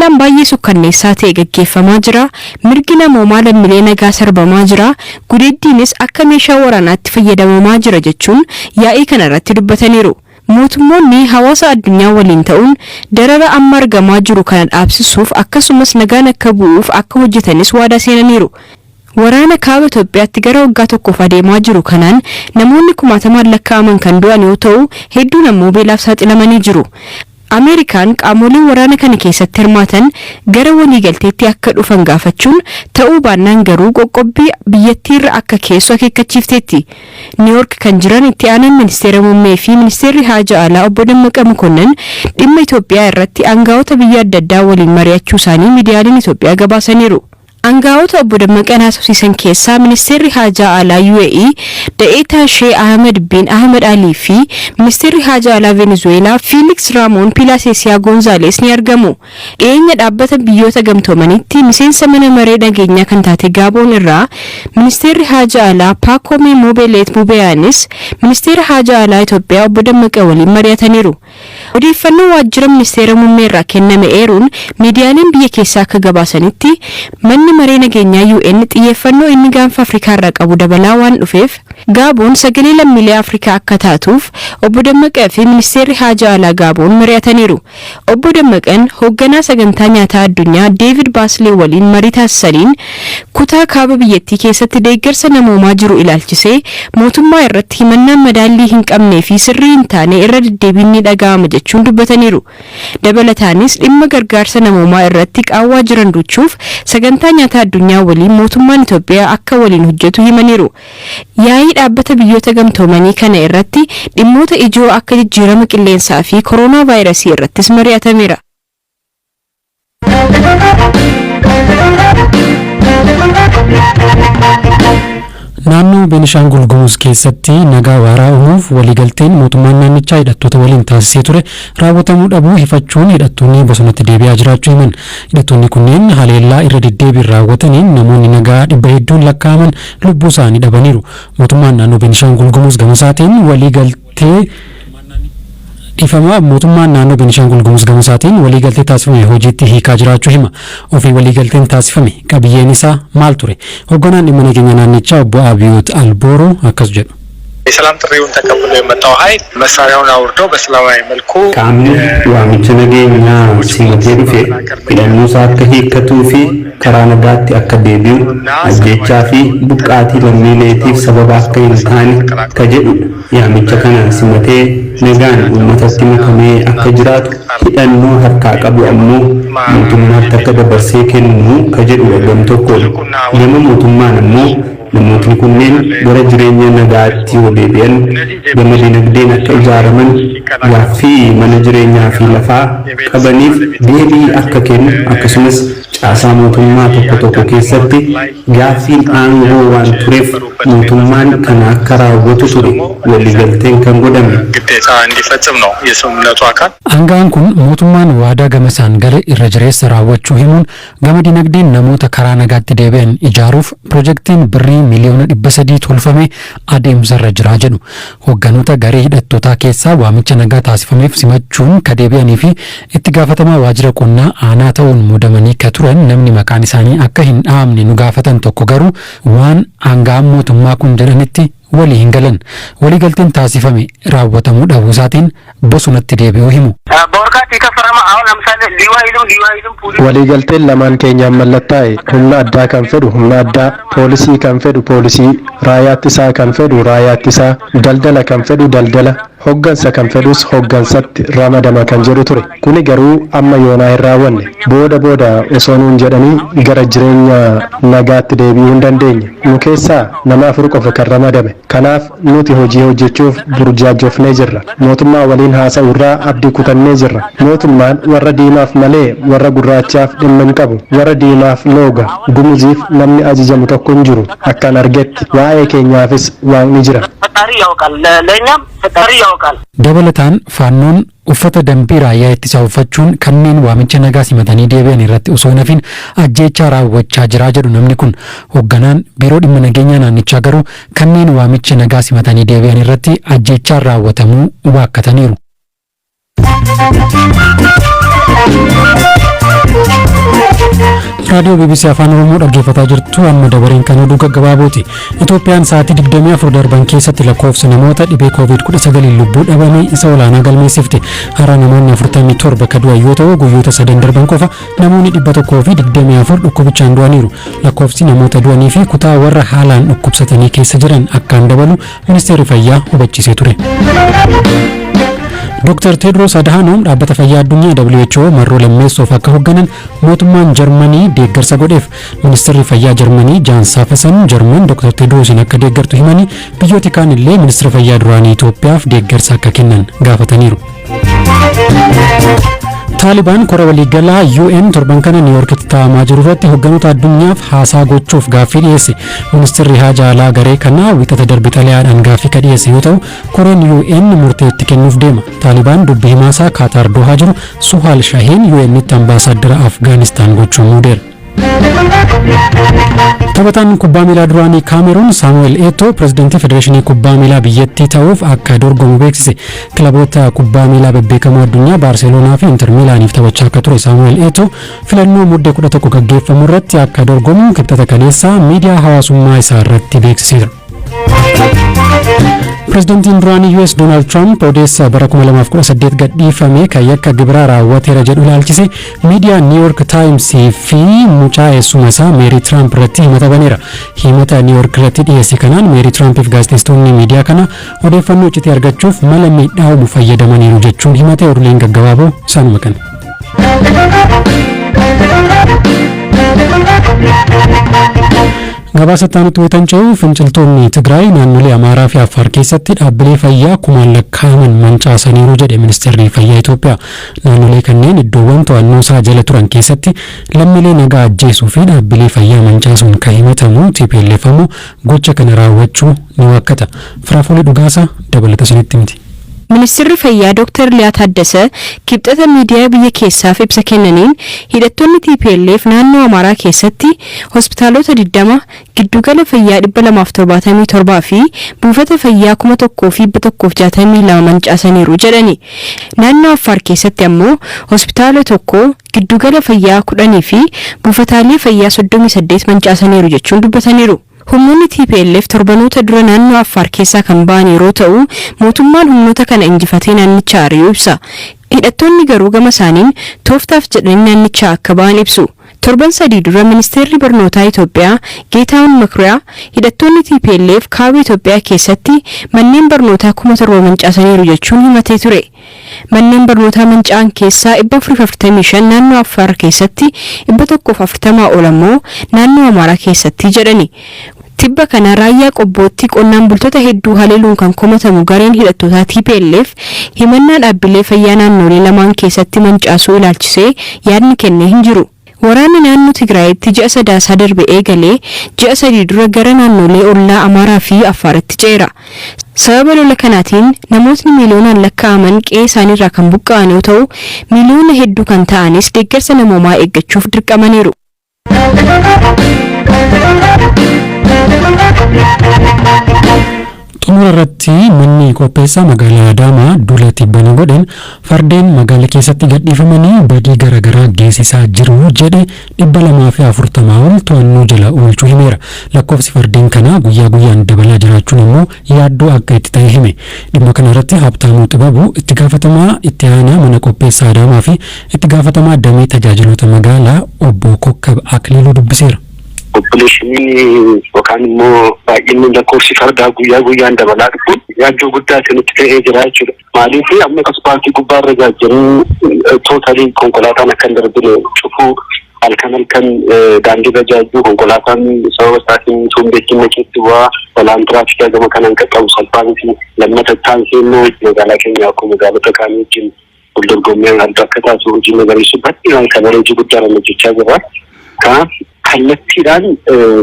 Haleellaan baay'ee sukkanneessaa ta'e gaggeeffamaa jira, mirgi namoomaa lammiilee nagaa sarbamaa jira, gudeeddiinis akka meeshaa waraanaatti fayyadamamaa jira jechuun yaa'ii kana irratti dubbataniiru. Mootummoonni hawaasa addunyaa waliin ta'uun darara amma argamaa jiru kana dhaabsisuuf akkasumas nagaan akka bu'uuf akka hojjetanis waadaa seenaniiru. Waraana kaaba Itoophiyaatti gara waggaa tokkoof adeemaa jiru kanaan namoonni kumaatamaan lakkaa'aman kan du'an yoo ta'u, hedduun ammoo beelaaf saaxilamanii jiru. Ameerikaan qaamoleen waraana kana keessatti hirmaatan gara waliigalteetti akka dhufan gaafachuun ta'uu baannaan garuu qoqqobbii biyyattiirra akka keessu akeekkachiifteetti. Niiwoork kan jiran itti aanaan ministeera muummee fi ministeerri haja alaa obbo Dammaqa Mokonnin dhimma Itoophiyaa irratti aangaa'ota biyya adda addaa waliin mari'achuu isaanii miidiyaaleen Itoophiyaa gabaasaniiru. Aangaa'ota obbo Dammaqaan haasofsiisan keessaa ministeerri haajaa alaa UAE Da'eetaa Shee Ahmed bin Ahmed Alii fi ministeerri haajaa alaa Venezuelaa Fiiliks Raamoon Pilaasesiyaa Goonzaales ni argamu. Dhiyeenya dhaabbata biyyoota gamtoomanitti miseensa mana maree nageenyaa kan taate Gaaboon irraa ministeerri haajaa alaa Paakome Mobeleet Mubeyaanis ministeera haajaa alaa Itoophiyaa obbo Dammaqa waliin mari'ataniiru. Odeeffannoo waajjira ministeera muummee irraa kenname eeruun miidiyaaleen biyya keessaa akka gabaasanitti manni maree nageenyaa UN xiyyeeffannoo inni gaanfa Afrikaa irraa qabu dabalaa waan dhufeef Gaaboon sagalee lammiilee Afrikaa akka taatuuf obbo Dammaqaa fi ministeerri haajaa alaa Gaaboon mari'ataniiru. Obbo Dammaqaan hoogganaa sagantaa nyaataa addunyaa Deevid Baaslee waliin marii taasisaniin kutaa kaaba biyyattii keessatti deeggarsa namoomaa jiru ilaalchisee mootummaa irratti himannaan madaallii hin qabnee fi sirrii hin taane irra deddeebiin ni dhaga'ama jechuun dubbataniiru. Dabalataanis dhimma gargaarsa namoomaa irratti qaawwaa jiran duuchuuf sagantaa nyaataa addunyaa waliin mootummaan Itoophiyaa akka waliin hojjetu himaniiru. Yaa'ii dhaabbata biyyoota gamtoomanii kana irratti dhimmoota ijoo akka jijjiirama qilleensaa fi koronaa vaayirasii irrattis mari'atameera. Naannoo Beenishaangul Gumuz keessatti nagaa waaraa uumuuf waliigalteen mootummaan naannichaa hidhattoota waliin taasisee ture raawwatamuu dhabuu hifachuun hidhattoonni bosonatti deebi'aa jiraachuu himan. Hidhattoonni kunneen haleellaa irra deddeebiin raawwataniin namoonni nagaa dhibba hedduun lakkaa'aman lubbuu isaanii dhabaniiru. Mootummaan naannoo Beenishaangul Gumuz gama isaatiin waliigaltee Dhiifama mootummaan naannoo Beenishaangul Gumuz gama isaatiin waliigaltee taasifame hojiitti hiikaa jiraachuu hima. Ofii waliigalteen taasifame qabiyyeen isaa maal ture? Hoogganaan dhimma nageenya naannichaa obbo Abiyoot Albooroo akkas jedhu. የሰላም ጥሪውን ተቀብሎ የመጣው ኃይል መሳሪያውን አውርዶ በሰላማዊ መልኩ Qaamni waamicha nageenyaa simatee dhufe hidhannoo isaa akka hiikkatuu fi karaa nagaatti akka deebi'u ajjeechaa fi buqqaatii lammiileetiif sababa akka hin taane ka jedhudha. Yaamicha kana simatee nagaan uummatatti makamee akka jiraatu hidhannoo harkaa qabu ammoo mootummaatti akka dabarsee kennu ka jedhudha gam tokkoon. Gama mootummaan ammoo namootni kunneen gara jireenya nagaatti yoo deebi'an gama dinagdeen akka ijaaraman gaaffii mana jireenyaa fi lafaa qabaniif deebii akka kennu akkasumas caasaa mootummaa tokko tokko keessatti gaaffiin aangoo waan tureef mootummaan kana akka raawwatu ture waliigalteen kan godhame. ግዴታ እንዲፈጽም ነው የስምምነቱ አካል። Aanga'aan kun mootummaan waadaa gama isaan gale irra jireessa raawwachuu himuun gama dinagdeen namoota karaa nagaatti deebi'an ijaaruuf pirojektiin birrii miliyoona 300 tolfame adeemsarra jira jedhu. Hoogganoota garee hidhattootaa keessaa waamicha nagaa taasifameef simachuun ka deebi'anii fi itti gaafatamaa waajjira qonnaa aanaa ta'uun muudamanii ka turan namni maqaan isaanii akka hin dhahamne nu gaafatan tokko garuu waan aanga'aan mootummaa kun jedhanitti walii hin galan. Waliigalteen taasifame raawwatamuu dhabuu isaatiin bosonatti deebi'uu himu. Waliigalteen lamaan keenyaan mallattaa'e humna addaa kan fedhu humna addaa, poolisii kan fedhu poolisii, raayyaa ittisaa kan fedhu raayyaa ittisaa, daldala kan fedhu daldala, hoggansa kan fedhus hoggansatti ramadama kan jedhu ture. Kuni garuu amma yoonaa hin raawwanne. Booda booda osoo nuun jedhanii gara jireenya nagaatti deebi'uu hin dandeenye. Nu keessaa nama afur qofa kan ramadame. Kanaaf nuti hojii hojjechuuf burjaajofnee jirra. Mootummaa waliin haasa'u irraa abdii kutannee jirra. Mootummaan warra diimaaf malee warra gurraachaaf dhimma hin qabu. Warra diimaaf looga. Gumuziif namni ajajamu tokko hin jiru. Akkan argetti waa'ee keenyaafis waaqni jira. Dabalataan faannoon uffata dambii raayyaa ittisaa uffachuun kanneen waamicha nagaa simatanii deebi'an irratti osoo hin hafin ajjeechaa raawwachaa jiraa jedhu namni kun. Hoogganaan biiroo dhimma nageenyaa naannichaa garuu kanneen waamicha nagaa simatanii deebi'an irratti ajjeechaan raawwatamuu waakkataniiru. Raadiyoo BBC Afaan Oromoo dhaggeeffataa jirtu. Amma dabareen kan oduu gaggabaabooti. Itoophiyaan sa'aatii 24 darban keessatti lakkoofsa namoota dhibee Covid-19 lubbuu dhabanii isa olaanaa galmeessifte. Har'a namoonni 47 ka du'an yoo ta'u, guyyoota sadan darban qofa namoonni 124 dhukkubichaan du'aniiru. Lakkoofsi namoota du'anii fi kutaa warra haalaan dhukkubsatanii keessa jiran akkaan dabalu Ministeerri Fayyaa hubachiisee ture. Dr. Tedros Adhanom dhaabbata fayyaa addunyaa WHO marroo lammeessoof akka hoogganan mootummaan Jarmanii deeggarsa godheef. Ministeerri fayyaa Jarmanii Jaan Saafasan Jarman Dr. Tedrosin akka deeggartu himanii, biyyooti kaan illee ministeera fayyaa duraanii Itoophiyaaf deeggarsa akka kennan gaafataniiru. Taalibaan kora waliigalaa UN torban kana Niiyorkitti taa'amaa jiru irratti hogganoota addunyaaf haasaa gochuuf gaaffii dhiyeesse. Ministeerri haja alaa garee kanaa Wixata darbe xalayaadhaan gaaffii ka dhiyeesse yoo ta'u, koreen UN murtee itti kennuuf deema. Taalibaan dubbi himaasaa Kaataar Dohaa jiru Suhaal Shaheen UN'tti ambaasaaddara Afgaanistaan gochuun muudeera. Taphataan kubbaa miilaa duraanii Kaameruun Saamu'eel Eetoo pirezidantii federeeshinii kubbaa miilaa biyyattii ta'uuf akka dorgomu beeksise. Kilaboota kubbaa miilaa bebbeekamoo addunyaa Baarseloonaa fi Inter Miilaaniif taphachaa akka ture Saamu'eel Eetoo filannoo Muddee 11 gaggeeffamu irratti akka dorgomu Kibxata kaleessaa miidiyaa hawaasummaa isaa irratti beeksiseera. Pirezidantiin duraanii US Doonaald Tiraamp odeessa bara 2018 gadhiifame kan yakka gibiraa raawwateera jedhu ilaalchise miidiyaa New York Times fi mucaa eessuma isaa Meerii Tiraamp irratti himata baneera. Himata New York irratti dhiyeesse kanaan Meerii Tiraampif gaazexeessitoonni miidiyaa kana odeeffannoo iccitii argachuuf mala miidhaa uumu fayyadamaniiru jechuun himate. Oduuleen gaggabaaboo isaanuma kana. Gabaasa itti weetan ce'u, finciltoonni Tigraay naannolee Amaaraa fi Affaar keessatti dhaabbilee fayyaa kumaan lakkaa'aman mancaasaniiru jedhe Ministeerri Fayyaa Itoophiyaa. Naannolee kanneen iddoowwan to'annoo isaa jala turan keessatti lammiilee nagaa ajjeesuu fi dhaabbilee fayyaa mancaasuun kan himatamu TPLF ammoo gocha kana raawwachuu ni waakkata. Firaafoolii Dhugaasaa dabalata isinitti miti. Ministeerri Fayyaa Dr. Liyaa Taaddasee Kibxata miidiyaa biyya keessaaf ibsa kennaniin, hidhattoonni TPLF naannoo Amaaraa keessatti hospitaalota 20, giddugala fayyaa 277 fi buufata fayyaa 1162 mancaasaniiru jedhani. Naannoo Affaar keessatti ammoo hospitaala tokko, giddugala fayyaa 10 fi buufataalee fayyaa 38 mancaasaniiru jechuun dubbataniiru. Humnoonni TPLF torbanoota dura naannoo Affaar keessaa kan ba'an yeroo ta'u, mootummaan humnoota kana injifatee naannicha ari'uu ibsa. Hidhattoonni garuu gama isaaniin tooftaaf jedhanii naannichaa akka ba'an ibsu. Torban 3 dura Ministeerri Barnootaa Itoophiyaa Geetaahun Makuriyaa hidhattoonni TPLF kaaba Itoophiyaa keessatti manneen barnootaa 7,000 mancaasaniiru jechuun himatee ture. Manneen barnootaa manca'an keessaa 445 naannoo Affaar keessatti, 140 ol ammoo naannoo Amaaraa keessatti jedhani. Tibba kana Raayyaa Qobbootti qonnaan bultoota hedduu haleeluun kan komatamu gareen hidhattootaa TPLF himannaa dhaabbilee fayyaa naannolee lamaan keessatti mancaasuu ilaalchisee yaadni kennee hin jiru. Waraanni naannoo Tigraayitti ji'a Sadaasaa darbe eegalee ji'a 3 dura gara naannolee ollaa Amaaraa fi Affaaritti ce'eera. Sababa lola kanaatiin namootni miiliyoonaan lakkaa'aman qe'ee isaaniirraa kan buqqa'an yoo ta'u, miiliyoona hedduu kan ta'anis deeggarsa namoomaa eeggachuuf dirqamaniiru. Xumura irratti, manni qopheessaa magaalaa Adaamaa duula tibbana godheen fardeen magaalaa keessatti gadhiifamanii badii garaagaraa geessisaa jiru jedhe 240 ol to'annoo jala oolchuu himeera. Lakkoofsi fardeen kanaa guyyaa guyyaan dabalaa jiraachuun immoo yaaddoo akka itti ta'e hime. Dhimma kana irratti Habtaamuu Xibabuu itti gaafatamaa itti aanaa mana qopheessaa Adaamaa fi itti gaafatamaa damee tajaajiloota magaalaa obbo Kokkab Akliiluu dubbiseera. Populationiin yookaan immoo baay'inni lakkoofsi fardaa guyyaa guyyaan dabalaa dhufuun yaaddoo guddaa isinitti ta'ee jira jechuudha. Maaliif, amma aspaaltii gubbaarra jaajjanii totally konkolaataan akka hin darbine cufuu, halkan halkan daandiirra jaajjuu, konkolaataan sababa isaatiin osoo hin beekin naqeetti bu'aa, balaan tiraafikaa gama kanaan qaqqabu salphaa miti. Lammata taansee immoo magaalaa keenya akkuma magaalota kaanii wajjin wal dorgommii adda akka taatu hojii magariisuu bal'inaan coverage guddaadhaan hojjechaa jirra. Kanaaf kallattiidhaan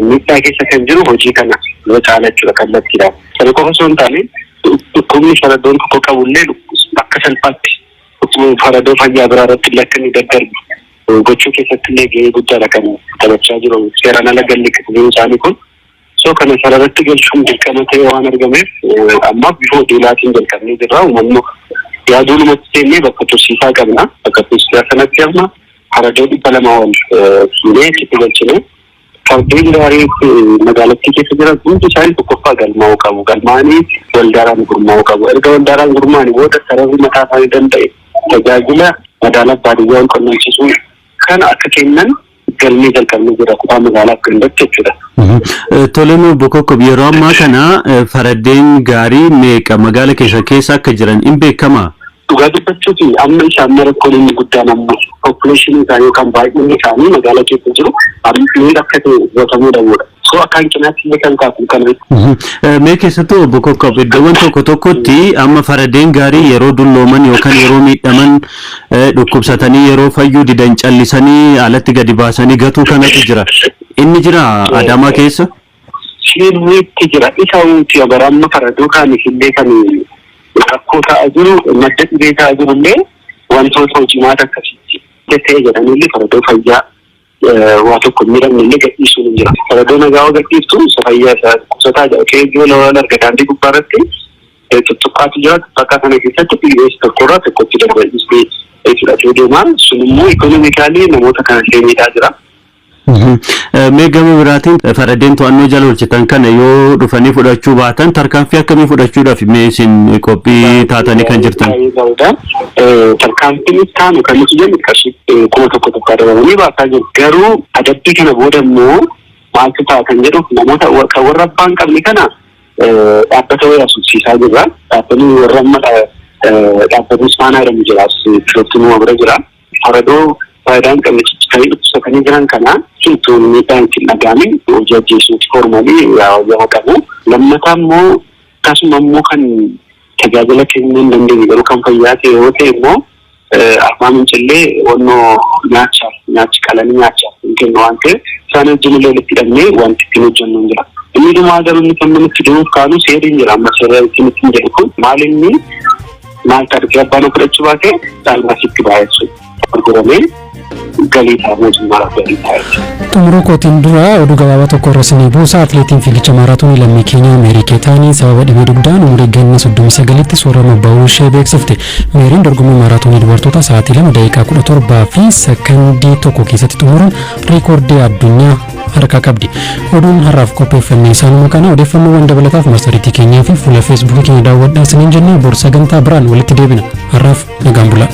miidhaa keessa kan jiru hojii kana dura caala jechuudha kallattiidhaan. Sana qofa osoo hin taane, dhukkubni faradoon tokko qabullee akka salphaatti dhukkuba faradoo fayyaa biraa irratti illee akka inni daddarbu gochuu keessatti illee gahee guddaadha kan taphachaa jiru seeraan ala galli isaanii kun. So kana sararatti galchuun dirqama ta'ee waan argameef amma bifa duulaatiin jalqabnee jirra. Uummanni yaaduunumatti seennee bakka tursiisaa qabna. Bakka tursiisaa sanatti amma Faradoo 200 ol fuunee itti galchine. Fardeen gaarii magaalattii keessa jiran hundi isaanii tokkoffaa galmaa'uu qabu. Galmaa'anii waldaadhaan gurmaa'uu qabu. Erga waldaadhaan gurmaa'anii booda sararri mataa isaanii danda'e tajaajila magaalaa baadiyyaa wal qunnamsiisuu kana akka kennan galmee jalqabnee jira kutaa magaalaa akka hundatti jechuudha. Tole, obbo Kokkob, yeroo ammaa kana fardeen gaarii meeqa magaala keessa akka jiran hin beekamaa? Dhugaa dubbachuufi amma isaan rakkoon inni guddaan amma population isaanii yookaan baay'inni isaanii magaalaa keessa jiru amma akka ta'e hubatamuu dhabuudha. So akka hanqinaatti illee kan kaasu kana. Mee keessattuu, obbo Kokkob, iddoowwan tokko tokkotti amma faradeen gaarii yeroo dullooman yookaan yeroo miidhaman, dhukkubsatanii yeroo fayyuu didan, callisanii alatti gadi baasanii gatuu kanatu jira. Inni jira Adaamaa keessa? Sirriitti jira. Isa nuti bara amma faradoo kaanis illee kan rakkoo ta'aa jiru, madda dhibee ta'aa jiru illee wantoota hojimaata akkasitti ta'e jedhanii illee faradoo fayyaa waa tokko miidhamne illee gadhiisuun hin jira. Faradoo nagaa yoo gadhiiftu isa fayyaa isaa dhukkubsataa jira. Keejjoo lawaan arga daandii gubbaa irratti tuttuqqaatu jira. Tuttuqqaa kana keessatti dhibee tokkorraa tokkotti darba fudhatee deema. Sun immoo economically namoota kana illee miidhaa jira. Mee gama biraatiin faradeen to'annoo jala oolchitan kana yoo dhufanii fudhachuu baatan tarkaanfii akkamii fudhachuudhaaf mee isin qophii taatanii kan jirtan? Tarkaanfiin itti aanu kan nuti jennu qarshii 1000 tokko adabamanii baasaa jiru. Garuu adabbii kana booda immoo maaltu ta'a kan jedhu, namoota kan warra abbaa hin qabne kana dhaabbata wayii asuufsiisaa jirra. Dhaabbanni warra amma dhaabbatni Isfaanaa jedhamu jira. Firoottinuma bira jira. Faradoo faayidaa hin qabne ciccitanii dhukkubsatanii jiran kana itoo miidhaan ittiin dhaga'amin hojii ajjeesuuti formally yoo qabu. Lammataa immoo akkasuma immoo kan tajaajila kennuu hin dandeenye garuu kan fayyaa ta'e yoo ta'e immoo Arbaa Mincillee wannoo nyaachaaf nyaachi qalanii nyaachaaf hin kennu waan ta'eef isaan wajjin illee walitti hidhamnee wanti ittiin hojjennu hin jira. Inni dhumaa garuu inni kan namatti deemuuf kaanu seerri hin jira. Amma seera ittiin ittiin jedhu kun maal, inni maal ta'a, abbaan fudhachuu baate caalmaasitti baay'atu gurguramee galii isaa mootummaadhaaf galii ta'a jechuudha. Xumuruu kootiin dura oduu gabaabaa tokko irra isinii buusa. Atileetiin fiigicha maaraatoonii lammii Keenyaa Meerii Keetaanii sababa dhibee dugdaan umurii ganna 39tti soorama bahuu ishee beeksifte. Meeriin dorgommii maaraatoonii dubartoota sa'aatii 2 daqiiqaa 17 fi sekondii 1 keessatti xumuruun reekoordii addunyaa harkaa qabdi. Oduun har'aaf qopheeffanne isaanuma kana. Odeeffannoowwan dabalataaf marsariitii keenyaa fi fuula Feesbuukii keenya daawwadhaa isiniin jenna. Bor sagantaa biraan walitti deebina. Har'aaf nagaan bulaa.